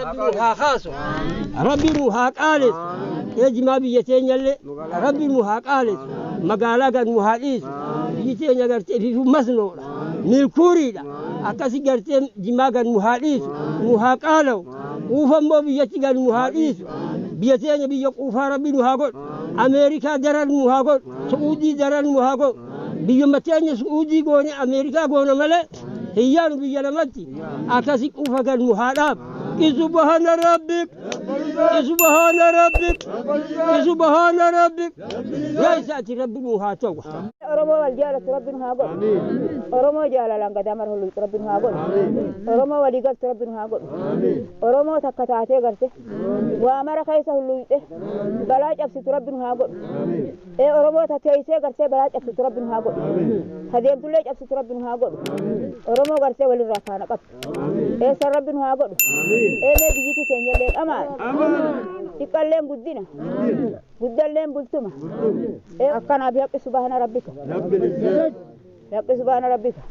Rabbi nu haa kaasu. Rabbi nu haa qaaleessu. Ee jimaa biyya teenyallee Rabbi nu haa qaaleessu. Magaalaa gad nu haa dhiisu. Biyyi teenya gartee fiifuu masnoodha. Milkuuriidha. Akkasi gartee jimaa gad nu haa dhiisu. Nu haa qaala'u. Quufa immoo biyyatti gad nu haa dhiisu. Biyya teenya biyya quufaa Rabbi nu haa godhu. Ameerikaa daran nu haa godhu. Su'uudii daran nu haa godhu. Biyyuma teenya Su'uudii goone Ameerikaa goona malee hiyyaanu biyya namatti akkasi quufa gad nu haa dhaabu. Subhaana rabbik. Subhaana rabbik. Subhaana rabbik. Yaa isaati Rabbi nu haa ta'u. Oromoo wal jaalatu Rabbi nu haa godhu. Oromoo jaalalaan gadaa mara hulluuqu Rabbi nu haa godhu. Oromoo walii galtu Rabbi nu haa godhu. Oromoo takka taatee garte waa mara keessa hulluuqxe balaa cabsitu Rabbi nu haa godhu. Ee Oromoo ta teessee gartee balaa cabsitu Rabbi nu haa godhu. Ta deemtullee cabsitu Rabbi nu haa godhu. Oromoo gartee walirraa faana qabdu. Eessan Rabbi nu haa godhu. Ee mee biyyiti teenyallee dhamaadha. Xiqqalleen guddina. Guddalleen bultuma. Ee akkanaa bihaqqi subhaana rabbika. Haqqi subhaana rabbika.